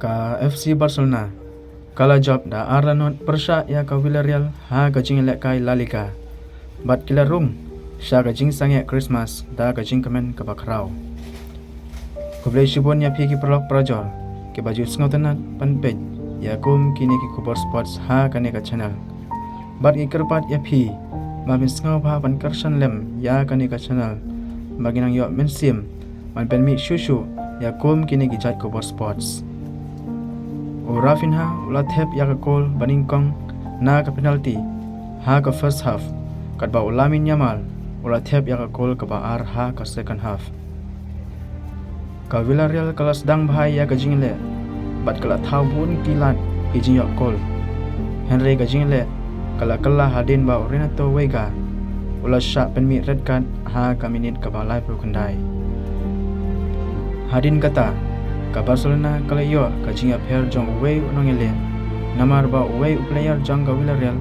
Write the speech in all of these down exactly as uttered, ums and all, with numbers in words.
Ka F C Barcelona ka la jop da ar la not pyrshah ïa ka Villarreal ha ka jingïalehkai La Liga, bad ki la rung sha ka jingsangeh Christmas da ka jingkmen kaba khraw. Khublei shibun ïa phi ki paralok parajor kiba ju sngewtynnat ban peit ïa kum kine ki khubor sports ha kane ka channel. Bad ngi kyrpad ïa phi ba phin sngewbha ban kyrshan lem ïa kane ka channel ba ngin nang ïoh mynsiem ban pynmih shuh shuh ïa kum kine ki jait khubor sports. U Raphinha u la thep ïa ka kol ba nyngkong na ka penalty ha ka first half, katba u Lamine Yamal u la thep ïa ka kol kaba ar ha ka second half. Ka Villarreal ka la sdang bha ïa ka jingleh bad ka la thaw bun ki lad ki jingïoh kol. Hynrei ka jingleh ka la kylla hadien ba u Renato Veiga u la shah pynmih red card ha ka minit kaba laiphew khyndai. Hadien kata, ka Barcelona ka la ïoh ka jingïapher jong uwei u nongïaleh, namar ba uwei u player jong ka Villarreal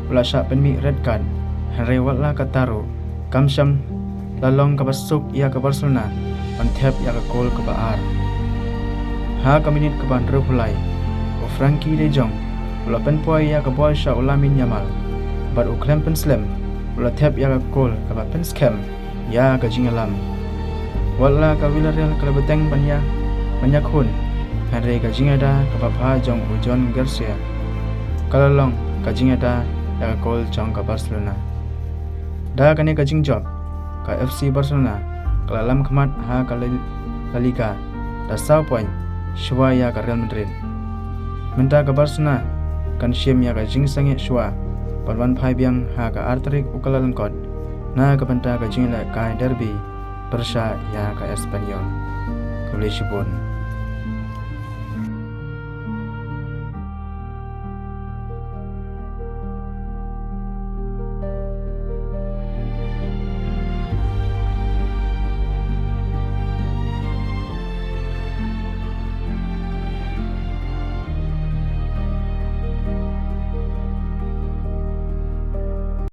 u la shah pynmih red card. Hynrei wat la kata ruh, kam shym la long kaba suk ïa ka Barcelona ban thep ïa ka kol kaba ar. Ha ka minit kaba hynriewphew lai, u Frenkie de Jong u la pynpoi ïa ka bol sha u Lamine Yamal, bad u khlem pynslem u la thep ïa ka kol kaba pynskhem ïa ka jingïalam. Wat la ka Villarreal ka la bteng ban ïa, ban ïakhun, hynrei ka jingïada kaba bha jong u Joan Garcia ka la long ka jingïada ïa ka kol jong ka Barcelona. Da kane ka jingjop, ka F C Barcelona ka la lam khmat ha ka La, La Liga da saw point shuwa ïa ka Real Madrid. Mynta ka Barcelona kan shim ïa ka jingsangeh shuwa ban wan phai biang ha ka ar tarik u Kyllalyngkot na ka bynta ka jingïalehkai derby pyrshah ïa ka Espanyol. Khublei shibun.